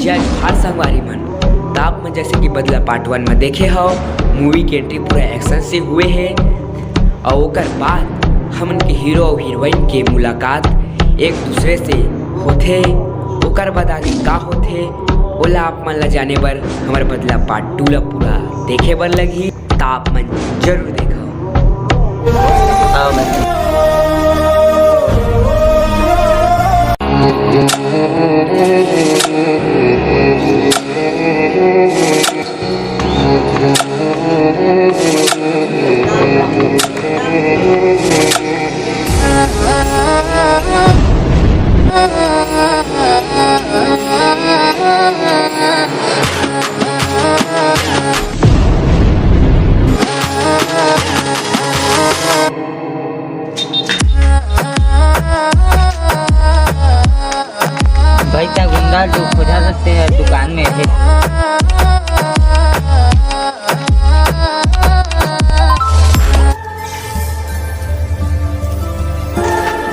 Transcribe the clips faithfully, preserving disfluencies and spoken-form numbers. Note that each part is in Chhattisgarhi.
या जोहार संगवारी मन, त आप मन जैसे कि बदला पार्ट वन में देखे हव, मूवी के एंट्री पूरा एक्शन से हुए हे। और ओकर बाद हमन के हीरो और हीरोइन के मुलाकात एक दूसरे से होथे। ओकर बाद आगे का होथे, ओला आप मन ला जाने बर हमर बदला पार्ट टू ला पूरा देखे बर लगही। त आप मन जरूर देखव। भाई, क्या गुंडा जो खोजा सकते हैं दुकान में है।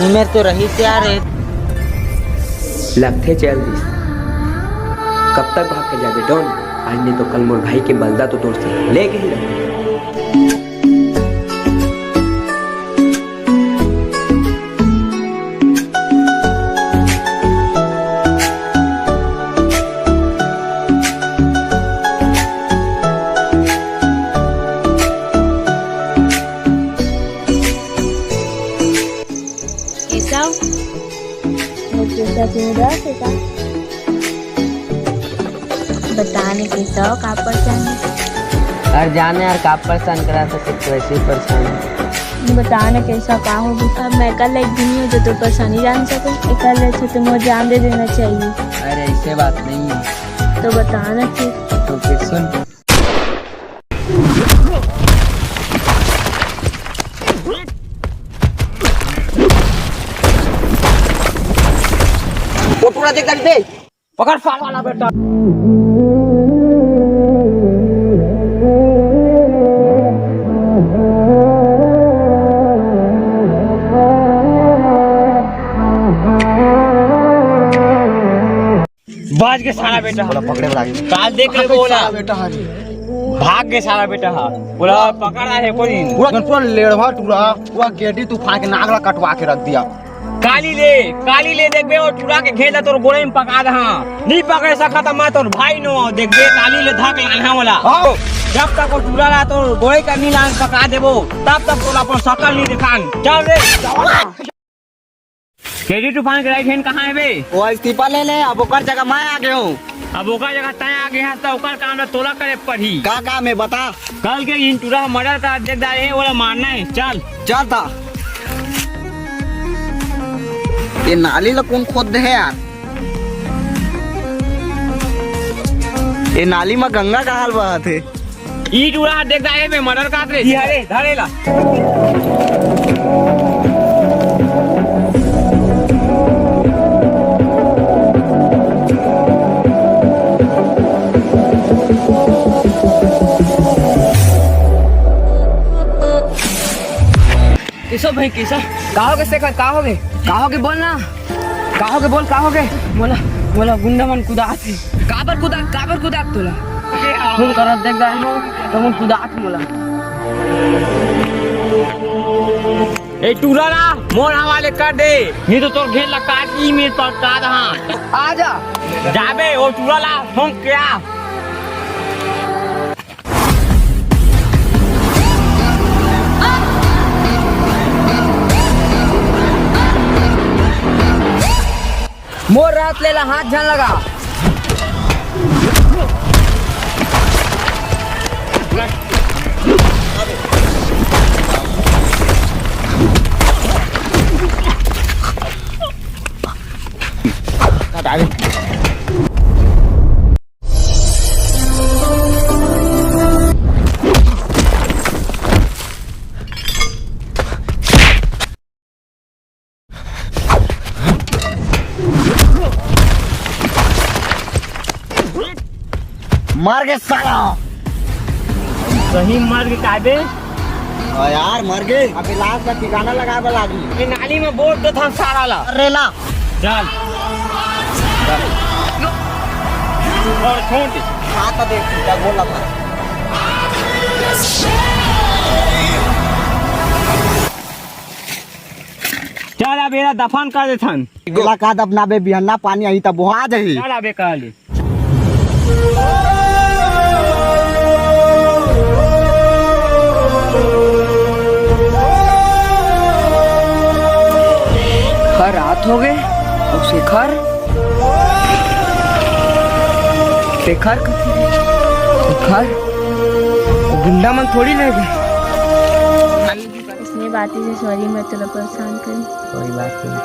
मेरे तो रही से आ रहे। लगथे चल दिस। कब तक भाग के जाबे डॉन? आज नहीं तो कल मोर भाई के बलदा तो तोर से लेके ही रहूं। केशव, वो केशव के उदास है का? बता ने केशव, का परेशान है? अरे जाने यार, का परेशान करा सके, तो ऐसे ही परेशान है। बता ने केशव, का हो गया? अब मैं कल एक दिन ही हूँ जो तो परेशानी जान सके। एक कल ऐसे तो मुझे जान दे देना चाहिए। अरे ऐसे बात नहीं है। तो बता ना फिर। तो फिर सुन। वो पूरा देख दे। पकड़ साला बेटा। बाज के साला बेटा। बोला पकड़े वाला। काल देख ले बोला। साला बेटा हरी। भाग के साला बेटा हा। बोला पकड़ा है कोई। पूरा पूरा लेड़वा टूरा, पूरा गेडी तूफान के नाक ला कटवा के रख दिया। काली ले, काली ले देखबे, वो टूरा के घेंच ला तोर गोड़े में पका दहा। नहीं पकड़े सका त मैं तोर भाई नो, देखबे काली ले धक लानहा वाला। आओ। जब तक वो टूरा ला तोर गोड़े का नहीं लान पका देबो, तब तक तोला अपन शकल नहीं दिखान। चल रे। केडी तूफान के राइट हैंड कहाँ है बे? वो इस्तीफा ले ले, अब ओकर जगह मैं आ गया हूँ। अब ओकर जगह तय आ गया है, तो ओकर काम ला तोला करे पड़ी। का काम है बता? कल के इन टूरा मर्डर का देख डाले है, ओला मारना है। चल। चल ता। ये नाली ला कौन खोद दे है यार? ये नाली में गंगा का हाल बहत है। ई टूरा देख डाले में मर्डर का दे। ये हरे, धरे ला। केशव भाई, केशव। का होगे शेखर, का होगे? का होगे बोल ना। का होगे बोल, का होगे? मोला, मोला गुंडा मन कुदात हे। काबर कुदात, काबर कुदात तोला? खून करत देख दाई हो, तो मन कुदात मोला। ए टूरा ला मोर हवाले कर दे, नहीं तो तोर घेंच ला काट के ई मेर पटका दहा। आ जा। जाबे, ओ टूरा ला ठोंक के आ। मोर रात लेला हाथ झन लगा। मर गे साला। सही मर गे काबे? हाँ यार, मर गे। अबे लाश का ठिकाना लगाए बर लागही। ये नाली में बोर देथन सारा ला। अरे ला। चल। और छोड़ दे। हाँ, तो देख, क्या बोला था। चल, अब एला दफन कर देथन। एला का दफनाबे, बिहन्ना पानी आही त बोहा जाही। चल, अबे कर ले। हर रात हो गए, अउ शेखर, शेखर, शेखर, वो गुंडा मन थोड़ी ले गए। इसने बातें से सॉरी, मैं तेरा परेशान करूँ। कोई बात नहीं।